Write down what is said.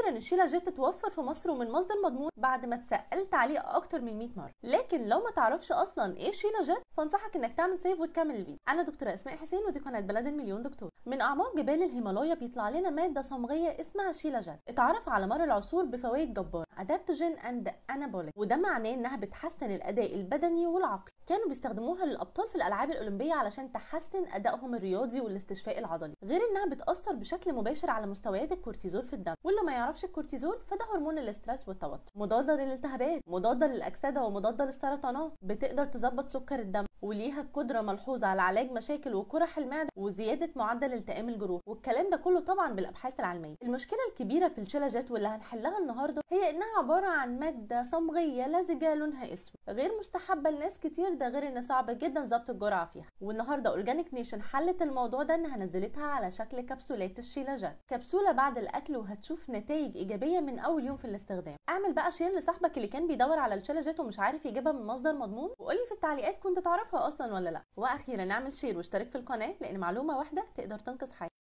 واخيرا الشيلاجيت اتوفر في مصر ومن مصدر مضمون بعد ما اتسالت عليه اكتر من 100 مرة. لكن لو ما تعرفش اصلا ايه الشيلاجيت فانصحك انك تعمل save وتكمل الفيديو. انا دكتورة اسماء حسين ودي قناة بلد المليون دكتور. من اعماق جبال الهيمالايا بيطلع لنا مادة صمغيه اسمها شيلاجيت، اتعرف على مر العصور بفوائد جبارة، adaptogen and anabolic، وده معناه انها بتحسن الاداء البدني والعقلي. كانوا بيستخدموها للابطال في الالعاب الاولمبية علشان تحسن ادائهم الرياضي والاستشفاء العضلي، غير انها بتاثر بشكل مباشر على مستويات الكورتيزول في الدم، واللي ما يعرفش الكورتيزول فده هرمون ال stress والتوتر. مضادة للالتهابات، مضادة للاكسده ومضاده للسرطانات، بتقدر تظبط سكر الدم، وليها قدره ملحوظة على علاج مشاكل وقرح المعدة وزيادة معدل التئام الجروح، والكلام ده كله طبعا بالابحاث العلمية. المشكلة الكبيرة في الشيلاجيت واللي هنحلها النهارده هي انها عبارة عن مادة صمغيه لزجه لونها اسود، غير مستحبة لناس كتير، ده غير ان صعب جدا ظبط الجرعة فيها. والنهارده Organic Nation حلت الموضوع ده انها نزلتها على شكل كبسولات الشيلاجيت، كبسولة بعد الاكل، وهتشوف نتائج ايجابية من اول يوم في الاستخدام. اعمل بقى share لصاحبك اللي كان بيدور على الشيلاجيت ومش عارف يجيبها من مصدر مضمون، وقولي في التعليقات كنت تعرفها اصلا ولا لا. واخيرا اعمل share واشترك في القناة لان معلومة واحدة تقدر تنقذ حياتك.